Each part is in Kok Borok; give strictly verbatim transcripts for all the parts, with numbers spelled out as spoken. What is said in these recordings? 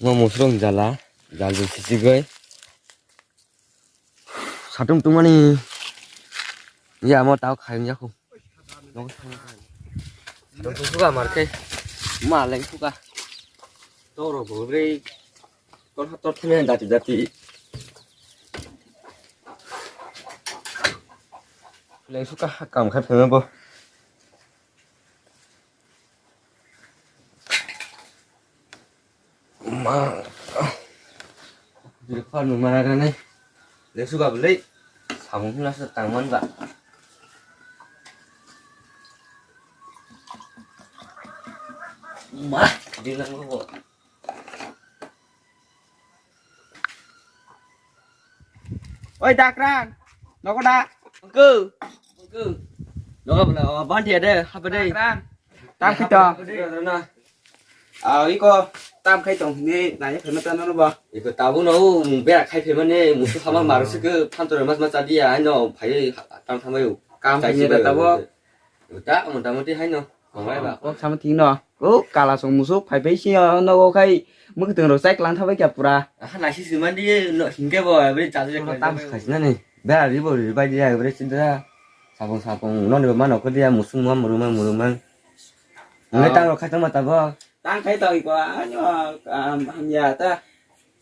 Mo musrung jala, jal bai sisigwi. Satung tungmani. Ya, mo tao khai wngya khu. Nogo thangma khai. Satung tung suka mar khe. Ma leng suka. Toro bo bre. Tor ha tor thame dati dati. Leng suka ha kam khai phema bo. Ma. Biri khor nung mana gana nai. Lesu ga belai. Samung hula sa tang man ba. Ma. Di lang ko. Oi, Dakran. Nogo da. Bangku. Bangku. Nogo bela, oh, banti ada, apa deh? Dakran. Tam khai to. Ah, iko tam khai tong ni, nai khai mata no ba. Iko tabu no, bera khai phe mane, musu sama maru sik, phantor mas mas adia, ai no, phai tam thamai. Kam khai ni da tabo. Uta, motamoti hai no. Konglai ba. Kok sama thik no. Ko kala song musuk phai phai si no go khai mwkhwtwng rok chai klang thabai kya pura. Aha, nasi si mandi no hingke bo, abri chadu jak. Tam khai na ni. Bera ri bo ri bai dia, abri chinda. Sapung sapung no ni mano ko dia, musung ma murumang murumang. Ngai tang rok khai tong ma tabo. Tang khai tong iko, anyo, am, hamya ta.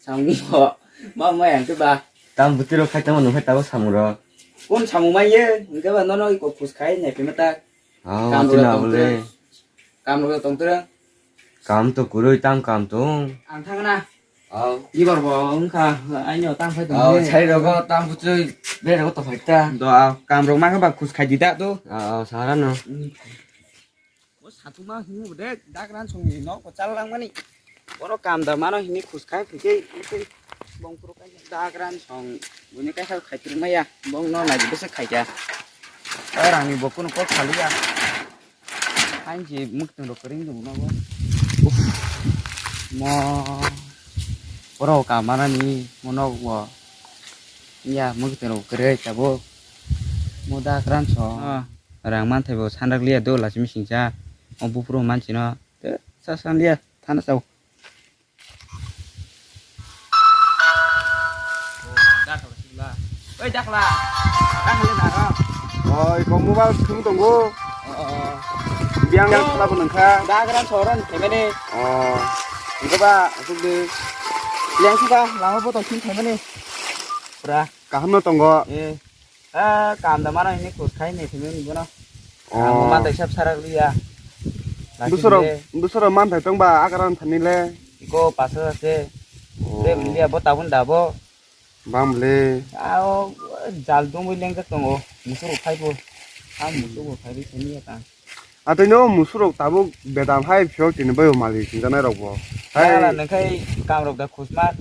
Samung bo, ma ma yang ke ba. Tam buti rok khai tong ma nung khai tabo samung rok. Kun samung ma ye, hingke ba no no iko khus khai nai phe mata. Ah, kam rok tong tere. Kam rok tong tere. Kam to kurui tam kam tong. Ang thang na. Oh. Ibor bo wngkha, aino tam khai tong. Oh, sai rogo tam butui, be rogo to phai ta. Do, ah, kam rok ma khe ba khus khai di da to. Ah, ah, sara no. O satung ma himo de, Dakran song ni nok ko chal lang mani. Bono kam da mano hini khus khai phike, bong pro kai Dakran song, buni kai khai khai tri maya, bong no nai bese khai ja. Rang ni bo kuno kok khali ya. Hain je mwkhwtwng rok kwrwng tong nogo. Uff. Mo. Borok kamarani mo nok bo. Ya mwkhwtwng rok kwrwi tabuk. Mo Dakran song. Ah. Rang manthai bo sanrak liya do lachimi singcha. O buphuru manchino. Te sa san liya thana chao. Oi, Dakla. Dakla na ro. Oi, ko mobile thung tongo. Oh, oh, oh. Biang yang khala bo nangkha. Dakran soran themene. Oh. Engko ba, asuk de. Leng suka, lama bo tong thin themene. Pura. Kaham no tongo. Eh. Ah, kam da mano hini khus khai ni thimi ni bono. Oh. Kam man da sab sarak liya. Busoro, busoro man thai tong ba akaran thani le. Iko paso ase. Oh. Te liya bo tabun da bo. Bam le. Ah, o jal dung bo leng jak tongo. Musuk khai bo. Ah, musuk bo khai ri thani ya ta. Atwino musurok tabuk bedam hai phiyok tini bayo malik hwnjanai rokbo. Hai. Nangla nangkhai kamrok da khusma.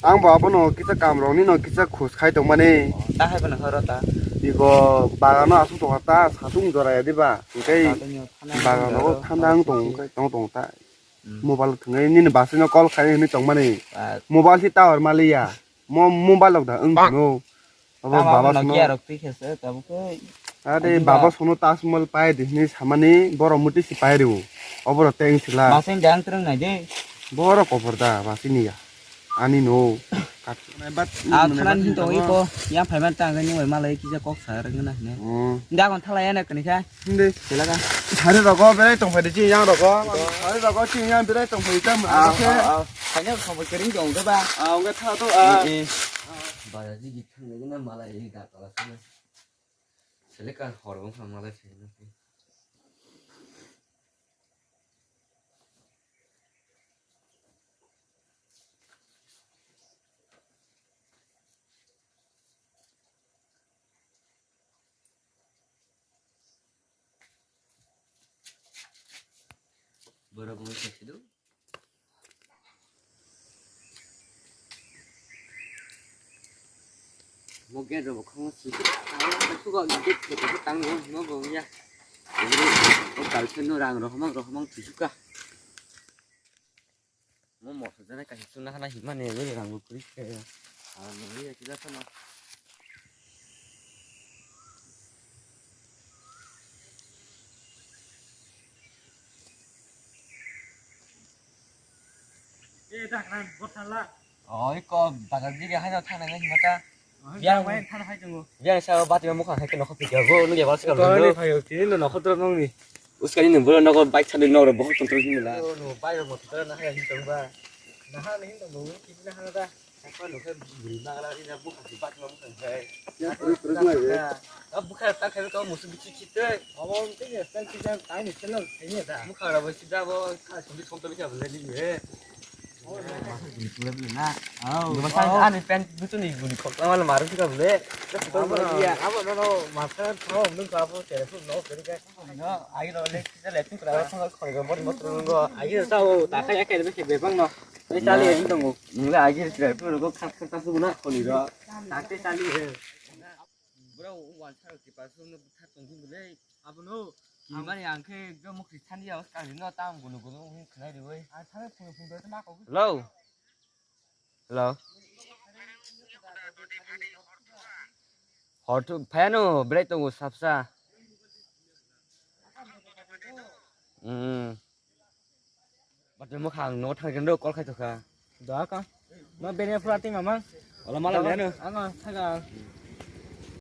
Ang bo abono kisa kamrokni no kisa khus khai tongmani. Oh, ta hai bono horo ta. Iko bagano aswk tongkha ta satung jora ya diba. Hwnkhe bagano thanda wng tong tong ta. Hmm. Mobile thwngnai nini basino call khai hwnwi tongmani. Ah. Mobile si tower maliya. Mo mobile rok da wng tong. Abo tamo baba sono Nokia rok twi khe se tabuk khe. Are baba sono Taj Mahal pai di hwnwi samani borok muti si pai rw. Oborok tei wng sila. Masing jang twrwng nai de. Borok kobor da masini ya. Ani no. Kat-, a khana ni tong iko yang phaiman tang ni wai malai kisa kok sa rwng na hne. Hmm. Dagon thala ya na kani kha. Hindi. Sila ka. Sari rogo berai tong phai di chi yang rogo. Sari rogo chi yang berai tong phai tam. Ah, ah, ah. Kanya khobor kering jong de ba. Ah, ongga tha to, ah. Eh, eh. Bara ji git thang na mala e ga kala sina. Sele ka hor bang kha mala sina. Borok wngwi khe sido. Mo gate rok bokhango swijak tangwi sugo gate khe tangwi himo bo wngya. O kalsano rang rohormang rohormang twijukha. Mo moso jana kaisa chuna hana himani, bini rang bo kwrwi khe. Ah, nungwi ya kisa phano. Oi ko bazar dige haino thangna nai himata. Yang mai thana hai tongo. Yang sa bati ma mukha hai ke nokho pika bo nung ya bal sikal. Ko ni phayo tini no nokho tro nong ni. Uskani no bolo nogo bike sadu noro bohok tong tro himla. No bike mo tro na hai hin tong ba. Na ha ni hin tong bo kiti na ha da. Apa no ke buri ma la ina mukha si bati ma mukha hai. Ya puru puru ma ye. Ab bukha ta khai ko musu bichi chite. Abo te ya sel chite ta ni sel ni da. Mukha ra bo si da bo ka sumbi som to ni ka bo le ni ye. Ani pen butu ni guni khok tang wala maru thika bole. Abo no, abo no, no, master thong nung ka abo telephone no kari ka. No, ai no le, le tu kra thong khoi go mori motro nungo. Ai sa o ta kha ya kele be bang no. Ni chali ni tongo. Nung le ai telephone go khak khak ta su na kholi ro. Ta te chali he. Bro, wan sa ki pa su no tha tong bole. Abono. Kimani ang khe ekdom mukti thani ya, skang no tam gunu gunu hin khnai riwi. Ang thani phung phung do ma ko. Hello. Hello. Hor tu phayano belai tongo sapsa. Hmm. But mo khang no thang kendo call khai to kha. Da ka. No bene pura ti mamang. Ola mala leno. Ang ang thaga.